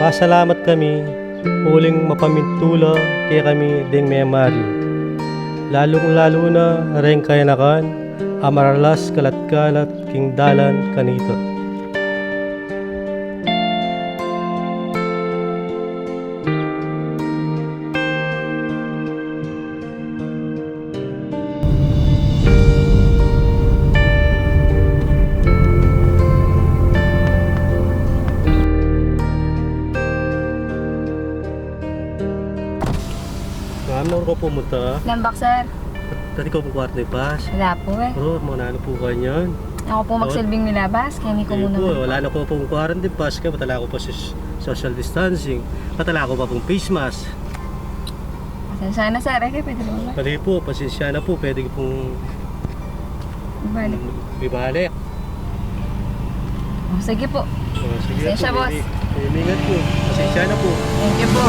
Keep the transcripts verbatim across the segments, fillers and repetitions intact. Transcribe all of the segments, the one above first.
Pasalamat kami uling mapamintula kekami deng memari, lalung-lalu na reng kayanakan a maralas kalat-kalat king dalan kanita. Ma'am, naku pu, muta. Lambak, sir. Dati ku pung kwarantine pass. Wala po eh. Pero, mga nanu po kanyan? Ako po magsilbing milabas, kaya hindi ko muna po, magpa- wala na ku pung kwarantine pass, kaya patala ku pa sa social distancing. Patala ku pa pung face mask. Pasensya na, sir. Eh, pwede naman ba? Pwede po, pasensya na po. Pwede pong ibalik. Ibalik. O, sige po. O, sige po, pasensya, boss. Ingat po. Pasensya na po. Thank you po.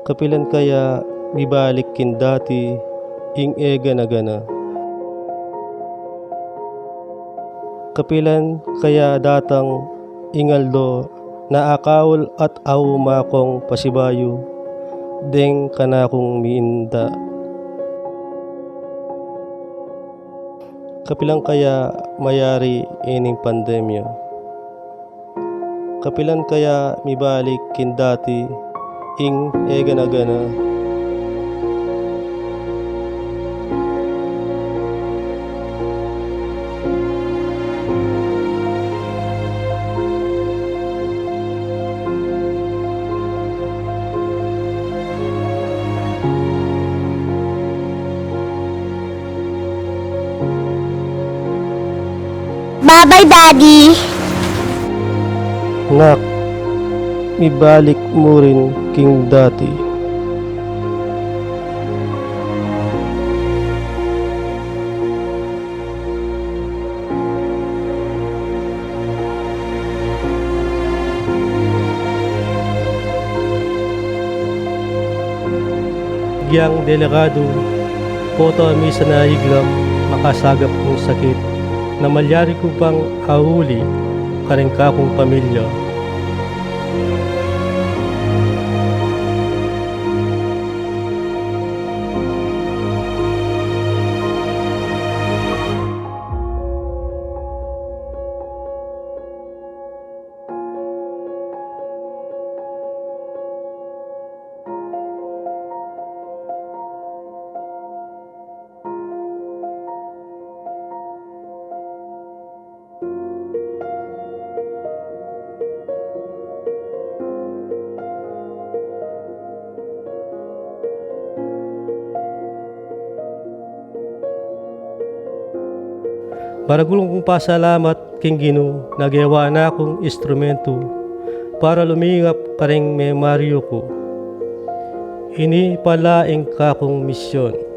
Kapilan kaya mibalik king dati ing e gana-gana? Kapilan kaya datang ing aldo na akaul at auma kung pasibayu deng kanakung miinda? Kapilan kaya mayari ining pandemya? Kapilan kaya mibalik king dati ing e gana-gana? Nak, ibalik mu rin king dati. Giyang delikadu, pota misan a iglam makasagap kung sakit na malyari ku pang auli karing kakung pamilya. Maragul kung pasalamat king Ginu na gewa na kung instrumentu para lumingap karing memaryu ku. Ini pala ing kakung misyon.